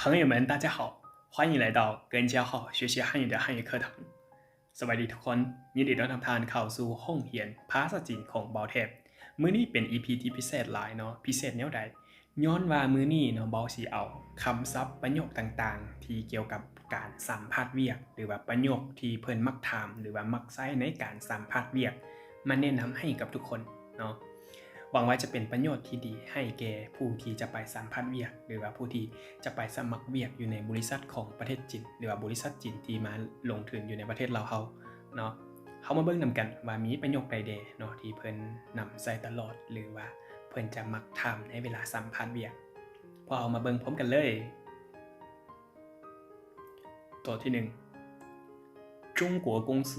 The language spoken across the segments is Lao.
朋友们，大家好，欢迎来到跟骄傲学习汉语的汉语课堂。 ສະບາຍດີທຸກຄົນ, ຍິນດີຕ້ອນຮັບທ່ານເຂົ້າສູ່ຫ້ອງຮຽນພາສາຈີນຂອງເບົາແທບ. ມື້ນີ້ເປັນອີພີທີ່ພິເສດຫຼາຍເນາະ, ພິເສດແນວໃດ? ຍ້ອນວ່າມື້ນີ້ເນາະ ເບົາຊິເອົາຄຳສັບປະໂຫຍກຕ່າງໆ ທີ່ກ່ຽວກັບການສຳພາດວຽກ ຫຼືວ່າປະໂຫຍກທີ່ເພິ່ນມັກຖາມ ຫຼືວ່າມັກໃຊ້ໃນການສຳພາດວຽກ ມາແນະນຳໃຫ້ກັບທຸກຄົນເນາະ. ຫວັງວ່າຈະເປັນປະໂຫຍດທີ່ດີໃຫ້ແກ່ຜູ້ທີ່ຈະໄປສຳພາດວຽກ ຫຼືວ່າຜູ້ທີ່ຈະໄປສະໝັກວຽກຢູ່ໃນບໍລິສັດຂອງປະເທດຈີນ ຫຼືວ່າບໍລິສັດຈີນທີ່ມາລົງທຶນຢູ່ໃນປະເທດລາວເຮົາເນາະ. ເຮົາມາເບິ່ງນຳກັນວ່າມີປະໂຫຍກໃດແດ່ເນາະ ທີ່ເພິ່ນນຳໃຊ້ຕະຫຼອດ ຫຼືວ່າເພິ່ນຈະມັກຖາມໃນເວລາສຳພາດວຽກ. ພວກເຮົາມາເບິ່ງພ້ອມກັນເລີຍ. ຂໍ້ທີໜຶ່ງ 中国公司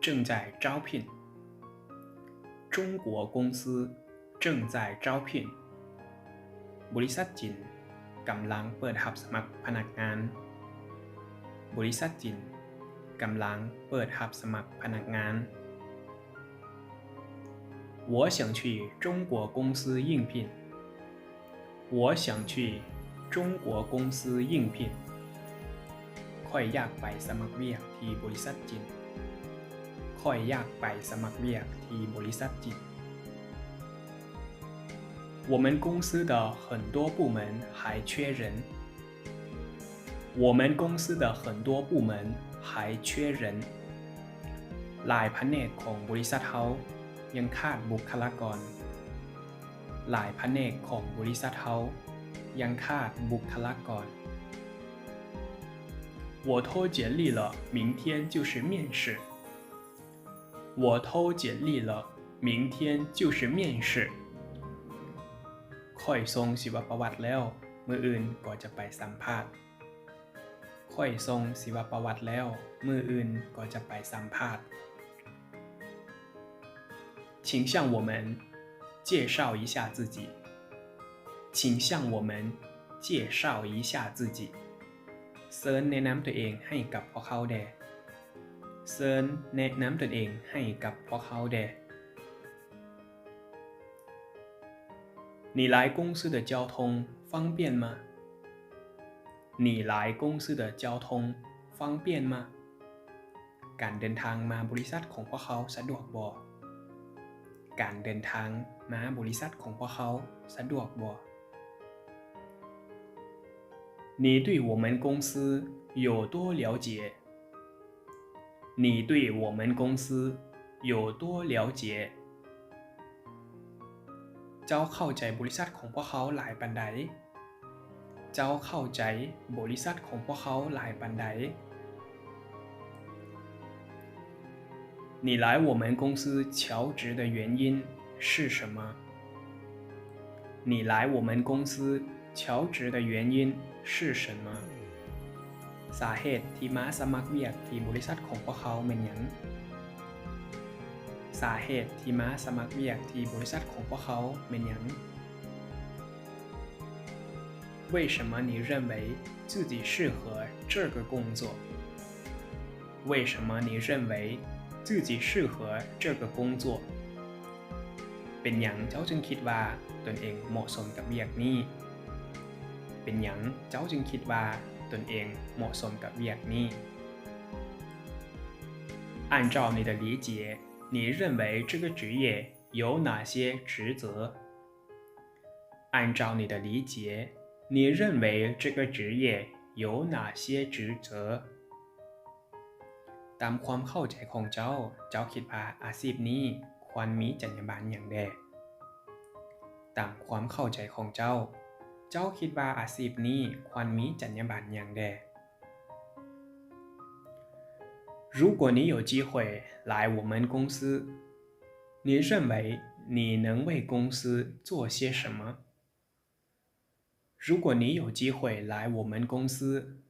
正在招聘. 中国公司正在招聘. ບໍລິສັດຈີນກຳລັງເປີດຮັບສະໝັກພະນັກງານ. ບໍລິສັດຈີນກຳລັງເປີດຮັບສະໝັກພະນັກງານ. 我想去中国公司应聘. 我想去中国公司应聘. ຂ້ອຍຢາກໄປສະໝັກວຽກທີ່ບໍລິສັດຈີນ. ຂ້ອຍຢາກໄປສະໝັກວຽກທີ່ບໍລິສັດຈີນ. 我们公司的很多部门还缺人. 我们公司的很多部门还缺人. ຫຼາຍພະແນກຂອງບໍລິສັດເຮົາຍັງຂາດບຸກຄະລາກອນ. ຫຼາຍພະແນກຂອງບໍລິສັດເຮົາຍັງຂາດບຸກຄະລາກອນ. 我投简历了，明天就是面试. 我投简历了，明天就是面试. ຂ້ອຍສົ່ງຊີວະປະຫວັດແລ້ວ, ມື້ອື່ນກໍຈະໄປສຳພາດ. ຂ້ອຍສົ່ງຊີວະປະຫວັດແລ້ວ, ມື້ອື່ນກໍຈະໄປສຳພາດ. 请向我们介绍一下自己. 请向我们介绍一下自己. ເຊີນແນະນຳຕົວເອງໃຫ້ກັບພວກເຮົາແດ່. ເຊີນແນະນຳຕົນເອງໃຫ້ກັບພວກເຮົາແດ່. 你来公司的交通方便吗? 你来公司的交通方便吗? ການເດີນທາງມາບໍລິສັດຂອງພວກເຮົາສະດວກບໍ່? ການເດີນທາງມາບໍລິສັດຂອງພວກເຮົາສະດວກບໍ່? 你对我们公司有多了解? 你对我们公司有多了解? ເຈົ້າເຂົ້າໃຈບໍລິສັດຂອງພວກເຮົາຫຼາຍປານໃດ? ເຈົ້າເຂົ້າໃຈບໍລິສັດຂອງພວກເຮົາຫຼາຍປານໃດ? 你来我们公司求职的原因是什么? 你来我们公司求职的原因是什么? ສາເຫດທີ່ມາສະໝັກວຽກທີ່ບໍລິສັດຂອງພວກເຮົາແມ່ນຫຍັງ? ສາເຫດທີ່ມາສະໝັກວຽກທີ່ບໍລິສັດຂອງພວກເຮົາແມ່ນຫຍັງ? 为什么你认为自己适合这个工作? 为什么你认为自己适合这个工作? ເປັນຫຍັງເຈົ້າຈຶ່ງຄິດວ່າຕົນເອງເໝາະສົມກັບວຽກນີ້? ເປັນຫຍັງເຈົ້າຈຶ່ງຄິດວ່າຕົນເອງເໝາະສົມກັບວຽກນີ້? 按照你的理解，你认为这个职业有哪些职责？ 按照你的理解，你认为这个职业有哪些职责？ ຕາມຄວາມເຂົ້າໃຈຂອງເຈົ້າ, ເຈົ້າຄິດວ່າອາຊີບນີ້ຄວນມີຈັນຍາບັນຫຍັງແດ່? ຕາມຄວາມເຂົ້າໃຈຂອງເຈົ້າ, ເຈົ້າຄິດວ່າອາຊີບນີ້ຄວນມີຈັນຍາບັນຫຍັງແດ່? 如果你有机会来我们公司， 你认为你能为公司做些什么？ 如果你有机会来我们公司，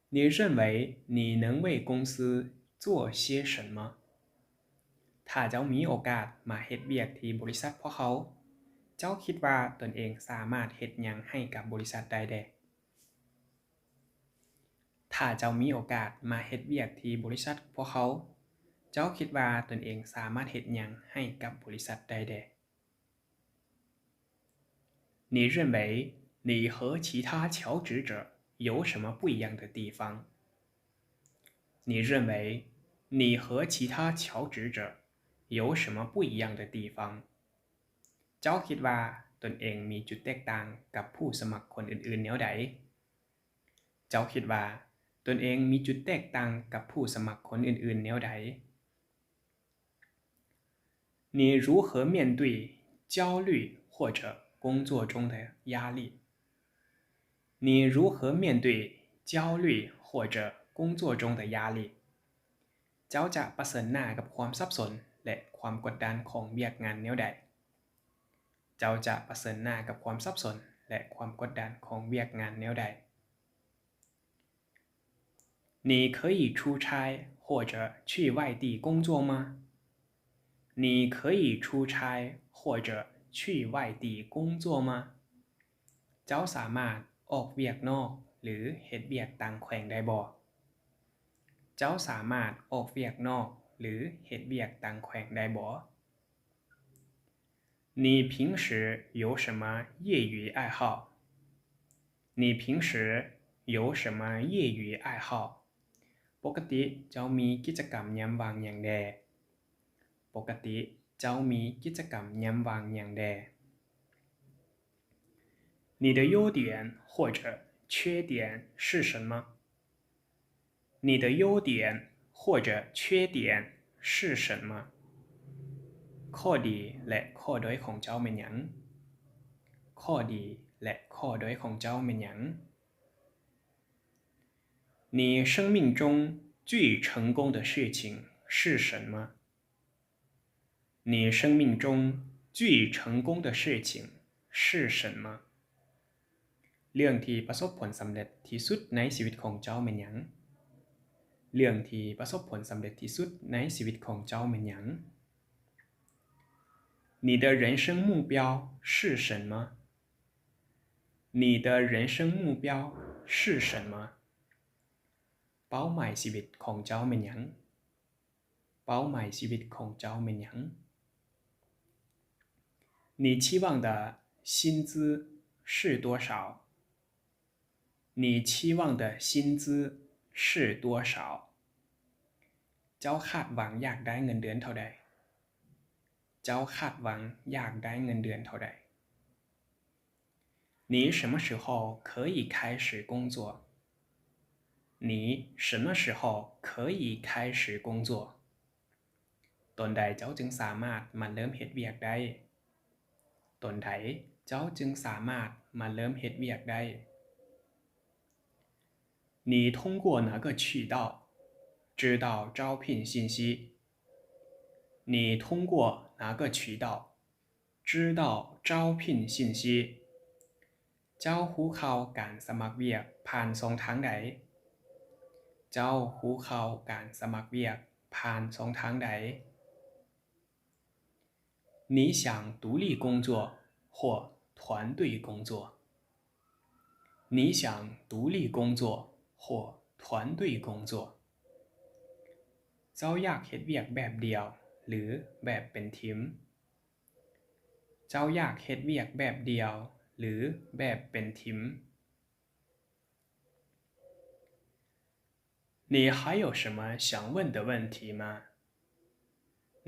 你认为你能为公司做些什么？ ຖ້າເຈົ້າມີໂອກາດມາເຮັດວຽກທີ່ບໍລິສັດພວກເຮົາ, ເຈົ້າຄິດວ່າຕົນເອງສາມາດເຮັດຫຍັງໃຫ້ກັບບໍລິສັດໄດ້ແດ່? ຖ້າເຈົ້າມີໂອກາດມາເຮັດວຽກທີ່ບໍລິສັດພວກເຮົາ, ເຈົ້າຄິດວ່າຕົນເອງສາມາດເຮັດຫຍັງໃຫ້ກັບບໍລິສັດໄດ້ແດ່? 你认为你和其他求职者有什么不一样的地方？你认为你和其他求职者有什么不一样的地方？ເຈົ້າຄິດວ່າຕົນເອງມີຈຸດແຕກຕ່າງກັບຜູ້ສະໝັກຄົນອື່ນໆແນວໃດ? ເຈົ້າຄິດວ່າຕົນເອງມີຈຸດແຕກຕ່າງກັບຜູ້ສະໝັກຄົນອື່ນໆແນວໃດ? 你如何面对焦虑或者工作中的压力？你如何面对焦虑或者工作中的压力？ ເຈົ້າຈະປະເຊີນໜ້າກັບຄວາມສັບສົນ ແລະ ຄວາມກົດດັນຂອງວຽກງານແນວໃດ? ເຈົ້າຈະປະເຊີນໜ້າກັບຄວາມສັບສົນ ແລະ ຄວາມກົດດັນຂອງວຽກງານແນວໃດ? 你可以出差或者去外地工作吗？你可以出差或者去外地工作吗？ ເຈົ້າສາມາດອອກວຽກນອກ ຫຼື ເຮັດວຽກຕ່າງແຂວງໄດ້ບໍ່? ເຈົ້າສາມາດອອກວຽກນອກ ຫຼື ເຮັດວຽກຕ່າງແຂວງໄດ້ບໍ່? 你平时有什么业余爱好？你平时有什么业余爱好？ ປົກກະຕິເຈົ້າມີກິດຈະກຳຍາມວ່າງຫຍັງແດ່? ປົກກະຕິເຈົ້າມີກິດຈະກຳຍາມວ່າງຫຍັງແດ່? 你的优点或者缺点是什么？你的优点或者缺点是什么？ ຂໍ້ດີ ແລະ ຂໍ້ດ້ອຍຂອງເຈົ້າແມ່ນຫຍັງ? ຂໍ້ດີ ແລະ ຂໍ້ດ້ອຍຂອງເຈົ້າແມ່ນຫຍັງ? 你生命中最成功的事情是什么？你生命中最成功的事情是什么？ ເລື່ອງທີ່ປະສົບຜົນສຳເລັດທີ່ສຸດໃນຊີວິດຂອງເຈົ້າແມ່ນຫຍັງ? ເລື່ອງທີ່ປະສົບຜົນສຳເລັດທີ່ສຸດໃນຊີວິດຂອງເຈົ້າແມ່ນຫຍັງ? 你的人生目标是什么？你的人生目标是什么？ ເປົ້າໝາຍຊີວິດຂອງເຈົ້າແມ່ນຫຍັງ? ເປົ້າໝາຍຊີວິດຂອງເຈົ້າແມ່ນຫຍັງ? 你期望的薪资是多少？你期望的薪资是多少？ ເຈົ້າຄາດຫວັງຢາກໄດ້ເງິນເດືອນເທົ່າໃດ? ເຈົ້າຄາດຫວັງຢາກໄດ້ເງິນເດືອນເທົ່າໃດ? 你什么时候可以开始工作？你什么时候可以开始工作？ ຕອນໃດເຈົ້າຈຶ່ງສາມາດມາເລີ່ມເຮັດວຽກໄດ້? ຕອນໃດເຈົ້າຈຶ່ງສາມາດມາເລີ່ມເຮັດວຽກໄດ້? 你通过哪个渠道知道招聘信息？你通过哪个渠道 知道招聘信息？ ເຈົ້າຮູ້ຂ່າວການສະໝັກວຽກຜ່ານຊ່ອງທາງໃດ? ເຈົ້າຮູ້ຂ່າວການສະໝັກວຽກຜ່ານຊ່ອງທາງໃດ? 你想独立工作或团队工作？ 你想独立工作或团队工作？ ເຈົ້າຢາກເຮັດວຽກແບບດຽວ ຫຼື ແບບເປັນທີມ? ເຈົ້າຢາກເຮັດວຽກແບບດຽວ ຫຼື ແບບເປັນທີມ? 你还有什么想问的问题吗？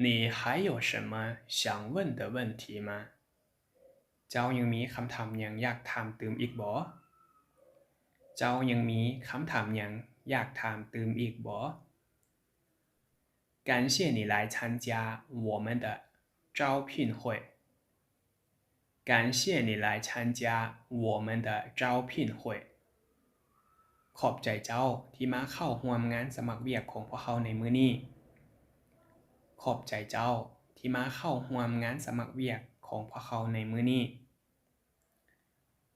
你还有什么想问的问题吗？ ເຈົ້າຍັງມີຄຳຖາມຫຍັງຢາກຖາມຕື່ມອີກບໍ່? ເຈົ້າຍັງມີຄຳຖາມຫຍັງຢາກຖາມຕື່ມອີກບໍ່? 感谢你来参加我们的招聘会。 感谢你来参加我们的招聘会。 ຂອບໃຈເຈົ້າທີ່ມາເຂົ້າຮ່ວມງານສະໝັກວຽກຂອງພວກເຮົາໃນມື້ນີ້. ຂອບໃຈເຈົ້າທີ່ມາເຂົ້າຮ່ວມງານສະໝັກວຽກຂອງພວກເຮົາໃນມື້ນີ້.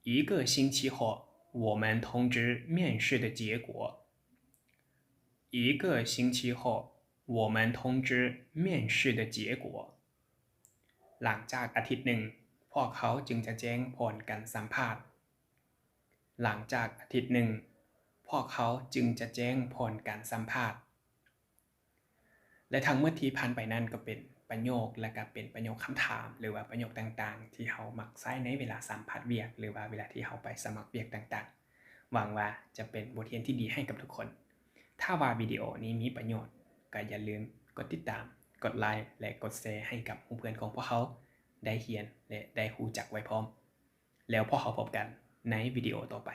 一个星期后，我们通知面试的结果。一个星期后，我们通知面试的结果。 ຫຼັງຈາກອາທິດໜຶ່ງ ພວກເຮົາຈຶ່ງຈະແຈ້ງຜົນການສຳພາດ. ຫຼັງຈາກອາທິດໜຶ່ງ ພວກເຮົາຈຶ່ງຈະແຈ້ງຜົນການສຳພາດ. ແລະ ທັງໝົດທີ່ຜ່ານໄປນັ້ນກໍເປັນປະໂຫຍກ ແລະ ກໍເປັນປະໂຫຍກຄຳຖາມ ຫຼືວ່າປະໂຫຍກຕ່າງໆ ທີ່ເຮົາມັກໃຊ້ໃນເວລາສຳພາດວຽກ ຫຼືວ່າເວລາທີ່ເຮົາໄປສະໝັກວຽກຕ່າງໆ. ຫວັງວ່າຈະເປັນບົດຮຽນທີ່ດີໃຫ້ກັບທຸກຄົນ. ຖ້າວ່າວິດີໂອນີ້ມີປະໂຫຍດ, ກໍຢ່າລືມກົດຕິດຕາມ, ກົດໄລ ແລະ ກົດແຊໃຫ້ກັບໝູ່ເພື່ອນຂອງພວກເຮົາໄດ້ຮຽນ ແລະ ໄດ້ຮູ້ຈັກໄວ້ພ້ອມ. ແລ້ວພວກເຮົາພົບກັນໃນວິດີໂອຕໍ່ໄປ.